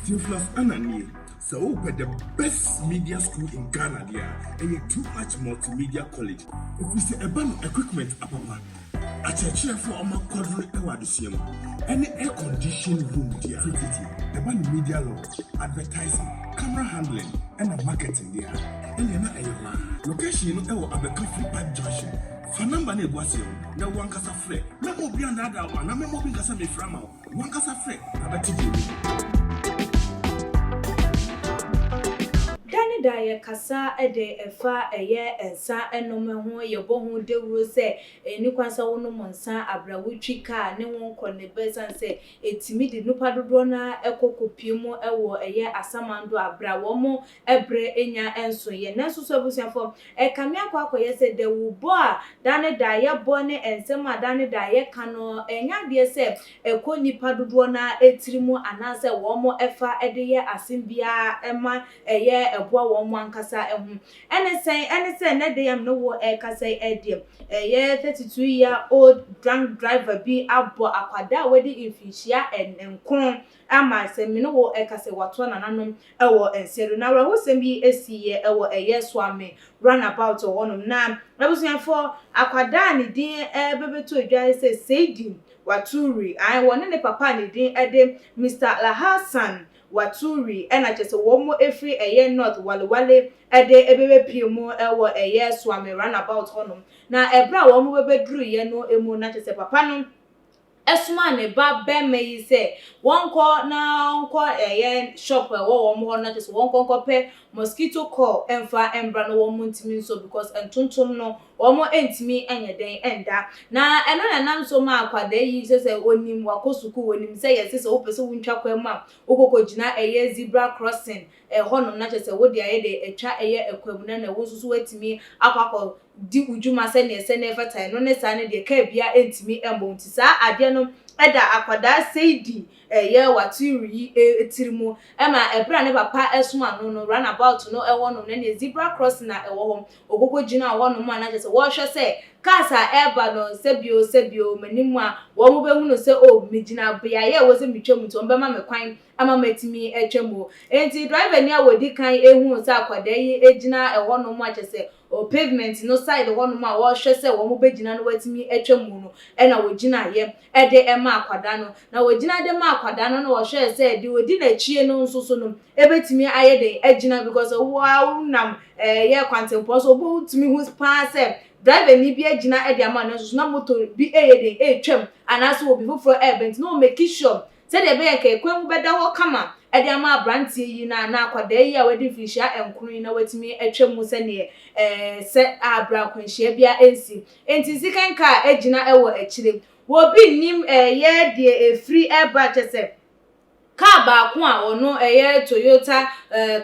Theophilus Ananie, sɛ wopɛ the best media school in Ghana deɛ a, ɛyɛ Too Much Multimedia College. Ɛfiri sɛ ɛba no equipment apapa, akyerɛkyerɛfoɔ a ɔma kɔdere wɔ adesua mu, ɛne air condition room deɛ a, tititi ɛba no media law, advertising, camera handling, ɛna marketing deɛ a, ɛneɛ na ɛyɛ hɔ a. Location no ɛwɔ Abɛka Free Pipe Junction. Fa number no ɛgu aseɛ no na wankasa frɛ. Mɛma obi andaadaa wo anaa mɛma obi nkasa mefrɛ ama wo. Wankasa frɛ na bɛte deɛ ɛwɔ mu. Da ne da yɛkasa de fa ɛyɛ nsa nom ho, yɛbɔ ho dawuro sɛ ɛnni kwan sɛ wonom nsa aberɛ a wotwi kaa ne ho nkɔ ne ba ɛsiane sɛ ɛtumi de nnipa dodoɔ no ara kɔ kɔpue mu wɔ ɛyɛ asamando aberɛ a wɔn berɛ nnya nsoeɛ. Nanso so abusuafoɔ, ɛkame akɔ akɔyɛ sɛ dawubɔ a da ne da yɛbɔ ne nsɛm a da ne da yɛka no, ɛnyɛ adeɛ sɛ ɛkɔ nnipa dodoɔ no ara tiri mu anaasɛ wɔfa de yɛ asɛm biara ma ɛyɛ ɛboa wɔn ankasa ho. Ɛne sɛn? Ɛne sɛ nnɛ da yi a me ne wo rekasa yi deɛ, ɛyɛ 32 year old drunk driver bi abɔ akwadaa a wadi mfinhyia 9 ama sɛ me ne wo rekasa yi watoa nananom wɔ nsa do. Na awerɛhosɛm yi siiɛ wɔ ɛyɛ Suame roundabout hɔnom. Na abusuafoɔ, akwadaa a ne din bɛbɛtɔ dwa sɛ Seidi Waturi, ae, wɔne ne papa a ne din de Mister Alhassan Waturi na kyerɛ sɛ wɔn firi ɛyɛ North Walewale de bɛbɛpue mu wɔ ɛyɛ Suame roundabout hɔnom. Na ɛberɛ a wɔn bɛbɛduruiɛ no mu na kyerɛ sɛ papa no somaa ne ba barima yi sɛ wɔnkɔ na ɔnkɔ ɛyɛ shop a ɛwɔ wɔn hɔ no na kyerɛ sɛ wɔnkɔ nkɔpɛ mosquito coil mfa mbra na wɔn ntumi nsɔ because ntontom no wɔn ntumi nyɛ dɛn nda. Na ɛno na ɛnam so ma akwadaa yi sɛ sɛ onim wakɔ sukuu, onim sɛ yɛse sɛ wopɛ sɛ wontwa kwan mu a wokɔkɔ gyina ɛyɛ zebra crossing ɛhɔnom na kyerɛ sɛ wode ayɛ dɛ atwa ɛyɛ ɛkwan mu na na wo nso so woatumi akɔ akɔ di wo dwuma sɛneɛ ɛsɛ na ɛfata. Ɛno ne saa no deɛ kaa bia ntumi mmɔ wo. Nti saa adeɛ no ɛda akwadaa Seidi ɛyɛ Watiri yi tiri mu ɛma ɛberɛ a ne papa ɛsoma no no roundabout no ɛwɔ nom na neɛ zebra crossing a ɛwɔ hɔ ɔkɔkɔ gyina hɔ nom a na kyerɛ sɛ wɔrehwɛ sɛ cars a ɛreba no sɛbio sɛbio m'anim a wɔn bɛhunu sɛ o megyina beaeɛ a ɛwɔ sɛ metwa mu nti wɔn bɛma me kwan ama matumi atwa mu. Nti driver ni a wɔdi kan ehunu sɛ akwadaa yi gyina ɛhɔ nom a kyerɛ sɛ o pavement no side hɔ nom a wɔrehwɛ sɛ wɔn bɛgyina no watumi atwa mu no ɛna wɔgyina yɛ ɛde ɛma akwadaa no. Na wɔgyina de ma akwadaa no na wɔhwɛ sɛ deɛ ɔdi n'akyie no nso so no ebɛtumi ayɛ den agyina because wɔnam ɛyɛ kwantempɔn so wɔbɛtumi hu paa sɛ driver ni bi agyina ɛde ama no nso so na moto bi ɛyɛ den ɛretwam anaasɛ obi foforɔ ɛrebɛn nti na wɔn make sure sɛdeɛ ɛbɛyɛ nka ekwan mu bɛda hɔ kama ɛde ama aberanteɛ yi na na akwadaa yi a wadi mfinhyia 9 yi na watumi atwa mu sɛneɛ sɛ abra akwanhyia bia nsi. Nti sikan kaa agyina ɛwɔ akyire wɔbi nim ɛyɛ deɛ efiri ɛba kyɛ sɛ kaa baako a ɔno ɛyɛ Toyota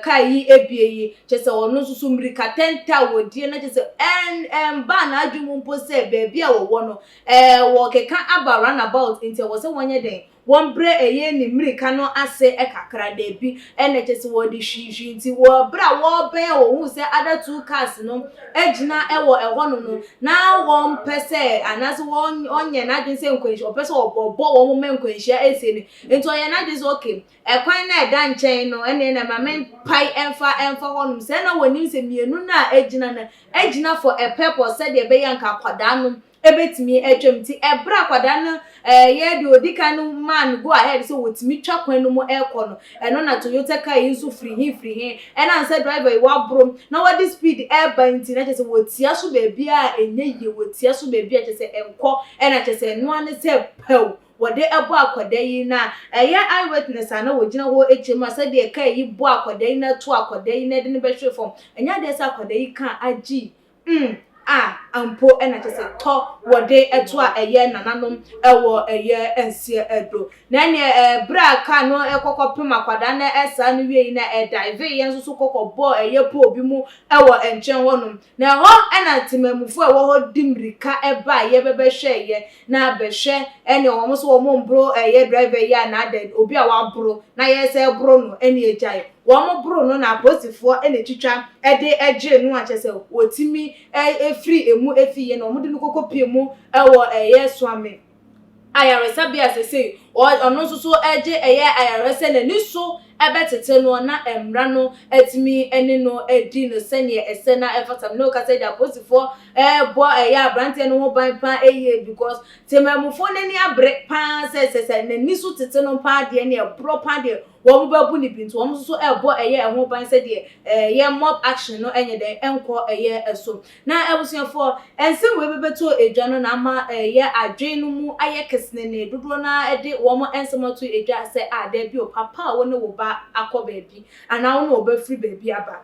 kaa yi ebie yi kyɛ sɛ ɔno nso so mmirika tɛntɛ a wɔdie na kyɛ sɛ ɛn ɛnba n'adwene mu mpo sɛ beebi a wɔwɔ no wɔkeka aba roundabout nti ɛwɔ sɛ wɔnyɛ den wɔn brɛ ɛyɛ ne mmirika no ase kakra daabi ɛna kyɛ sɛ wɔde hwihwi. Nti wɔ berɛ a wɔrebɛn a wɔhu sɛ other two cars no gyina ɛwɔ ɛhɔnom no na wɔn pɛ sɛ anaasɛ wɔn ɔnyɛ n'adwene sɛ nkwanhyia ɔpɛ sɛ ɔbɔ wɔn mma nkwanhyia esie no nti ɔyɛ n'adwene sɛ okay, ɛkwan na ɛda nkyɛn no ɛne na maame mpae ɛmfa ɛmfa hɔnom sɛ na wɔnim sɛ mmienu no a egyina no egyina for a purpose sɛdeɛ ɛbɛyɛ nka akwadaa no ebetumi atwam. Nti ɛbrɛ akwadaa no ɛyɛ deɛ odi kan no maa no go ahead sɛ wɔtumi twa kwan no mu ɛrekɔ no, ɛno na Toyota car yi nso firi he firi he ɛna sɛ driver yi waboro na wɔde speed ɛreba nti na kyerɛ sɛ wɔtia so beebi a ɛnyɛ yie, wɔtia so beebi a kyerɛ sɛ ɛnkɔ ɛna kyerɛ sɛ ɛnoa ne sɛ pɛw wɔde ɛbɔ akwadaa yi. Na ɛyɛ eyewitness a na wɔgyina hɔ akyire mu a sɛdeɛ kaa yi bɔ akwadaa yi na to akwadaa yi na ɛde no bɛhwere fam, ɛnyɛ adeɛ sɛ akwadaa yi ka agye a mpo ɛna kyerɛ sɛ tɔ wɔde ɛto a ɛyɛ nananom ɛwɔ ɛyɛ nseɛ ɛdo. Na ɛneɛ ɛbrɛ a kaa no ɛkɔkɔ pem akwadaa no ɛsaa no wie yi na ɛdive yɛn nso so kɔkɔ bɔɔ ɛyɛ pole bi mu ɛwɔ nkyɛn hɔnom. Na ɛhɔ ɛna temamufoɔ a ɛwɔ hɔ di mmirika ɛbaa yɛ bɛbɛhwɛ yɛ na bɛhwɛ ɛne wɔn nso wɔn mboro ɛyɛ driver yi a na ada obi a waboro na yɛsɛ ɛboro no ɛne agyae wɔn boro no. Na apolisifoɔ ɛna etwitwa ɛde ɛgye no a kyerɛ sɛ wɔtumi ɛfiri emu efi yɛ na wɔn de no kɔkɔ pie mu ɛwɔ ɛyɛ Suame ayaresabea sese. Ɔno nso so gye ɛyɛ ayarehwɛ sɛ n'ani so bɛtete no na mmara no atumi ne no adi no sɛdeɛ ɛsɛ na ɛfata. No kasa de apolisifoɔ ɛrebɔ ɛyɛ aberanteɛ no ho ban paa yie, because temamufoɔ n'ani abere paa sɛ n'ani so tete no paa deɛ, ne ɛborɔ paa deɛ, wɔn bɛbu ne bi. Nti wɔn nso so ɛrebɔ ɛyɛ ɛho ban sɛdeɛ ɛyɛ mob action no ɛnyɛ dɛn ɛnkɔ ɛyɛ ɛso. Na abusuafoɔ, nsɛm wei bɛbɛto edwa no na ama ɛyɛ adwene no mu ayɛ kɛsenene. Dodoɔ naa ɛde wɔn nsɛm ato edwa sɛ a dɛbi o, papa a wɔne wo ba akɔ baabi anaa wɔne wo ba firi baabi aba,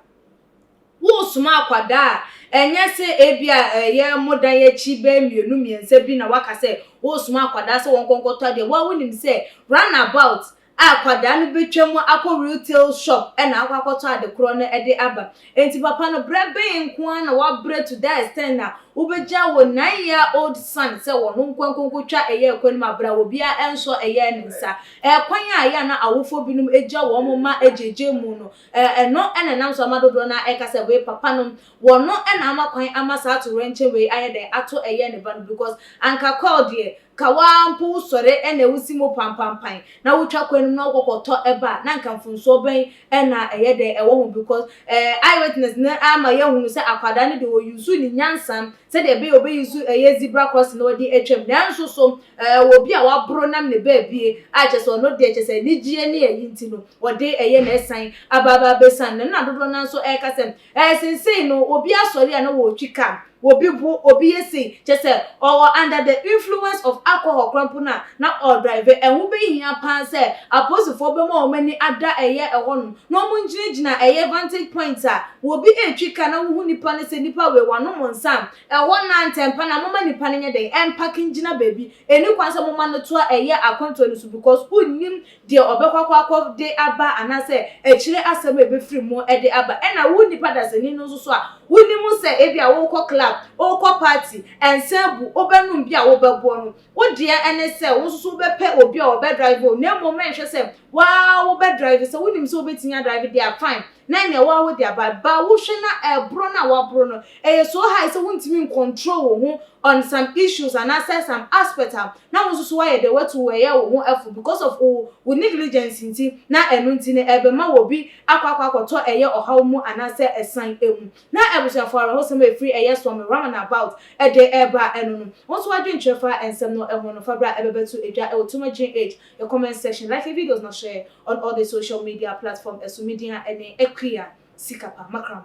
wosoma akwadaa a, ɛnyɛ sɛ ebi a ɛyɛ mo dan akyi bɛyɛ mmienu mmiɛnsa bi na waka sɛ wosoma akwadaa sɛ wɔn nkɔnkɔtɔ adeɛ. Wɔn a wonim sɛ roundabout a akwadaa no bɛtwa mu akɔ retail shop ɛna akɔtɔ ade korɔ no ɛde aba. Nti papa no, brɛ bɛn nko ara na wabrɛ to that extent na wobɛgya wɔ 9-year old son sɛ wɔn nkonkɔnkɔ twa ɛyɛ ɛkwan mu abra obiara ɛnsɔ ɛyɛ ne nsa ɛkwan a ɛyɛ na awofoɔ binom agya wɔn mma agyegye mu no? Ɛno ɛna nam so ama dodoɔ na ɛka sɛ wei papa no, wɔn ɛna ama kwan ama saa ato wrɛnkyɛn wei ayɛ dɛn ato ɛyɛ ne ba no, because anka kɔɔ deɛ kawa mpo sɔre ɛna ewusi mu pampampan na wotwa kwan mu na wɔkɔkɔtɔ ɛba na nka mfonsoɔ bɛn ɛna ɛyɛ dɛn ɛwɔ ho? Because eyewitness ne ama yɛhunu sɛ akwadaa no de wɔyi ne nyansa sɛdeɛ ɛbɛyɛ ɔbɛyi so ɛyɛ zebra crossing na wɔde atwam. Nanso so obi a waboro nam ne baabie a kyerɛ sɛ ɔno deɛ, kyerɛ sɛ anigyeɛ ne ɛyi nti no wɔde ɛyɛ na ɛsan aba abɛsan na dodoɔ no nso ɛreka sɛ sensei no obi asɔre a na wɔretwi kaa, obi bo obi yɛ sei, kyerɛ sɛ ɔwɔ under the influence of alcohol krampo na ɔdrive. Ɛho bɛhia paa sɛ apolisifoɔ bɛma wɔn ani ada ɛyɛ ɛhɔ nom na wɔn gyinagyina ɛyɛ vantage point a obi etwi kaa na wohu nipa no sɛ nipa wei wanom nsa ɛhɔ na ntɛmpa na moma nipa no nyɛ den ɛmpark ngyina baabi. Ɛni kwan sɛ moma no toa ɛyɛ akwantuo no so, because wonnim deɛ ɔbɛkɔ akɔ de aba anaasɛ akyire asɛm a ɛbɛfiri mu ɛde aba. Ɛna wo nipa dasani no nso so a wonim sɛ ebi a wokɔ club, wokɔ party, ɛnsa bu wobɛnum bi a wobɛboɔ no, wo deɛ ɛne sɛ wo nso so wobɛpɛ obi a ɔbɛdrive o, na mmom mɛnhwɛ sɛ waa wobɛdrive. Sɛ wonim sɛ wobɛtumi adrive deɛ a, fine, na nea waa wode aba ba wohwɛ na ɛboro no a waboro no ɛyɛ so high sɛ wontumi ncontrol wo ho on some issues anaasɛ some aspect a, na wo nso so wayɛ de watu ɛyɛ wo ho ɛfo because of wo negligence nti. Na ɛno nti no ɛbɛma wɔ bi akɔtɔ ɛyɛ ɔhaw mu anaasɛ ɛsan emu. Na abusuafo, awerɛhosɛm a ɛfiri ɛyɛ Suame roundabout ɛde ɛba ɛno no, wɔn nso adwenkyerɛ fa nsɛm no ɛho no, fabra ɛbɛbɛto edwa ɛwɔ Tuma GH your comment section. Like the videos na share on all the social media platform. Ɛso media ɛne Ekuya Sikapa Makram.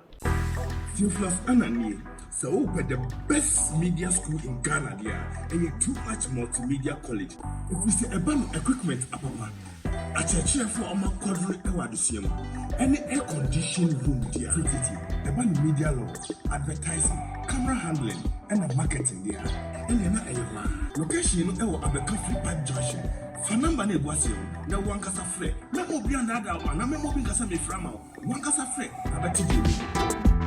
Theophilus Ananie, sɛ wopɛ the best media school in Ghana deɛ a, ɛyɛ Too Much Multimedia College, ɛfiri sɛ ɛba no equipment apapa, akyerɛkyerɛfoɔ a ɔma kɔdere ɛwɔ adesua mu, ɛne air condition room deɛ a tititi ɛba no media law, advertising, camera handling ɛna marketing deɛ a, ɛneɛ na ɛyɛ hɔ a. Location no ɛwɔ Abɛka Free Pipe Junction. Fa number no ɛgu aseɛ no na wankasa frɛ. Mɛma obi andaadaa wo anaa mɛma obi nkasa mefrɛ ama wo. Wankasa frɛ na bɛte deɛ mu.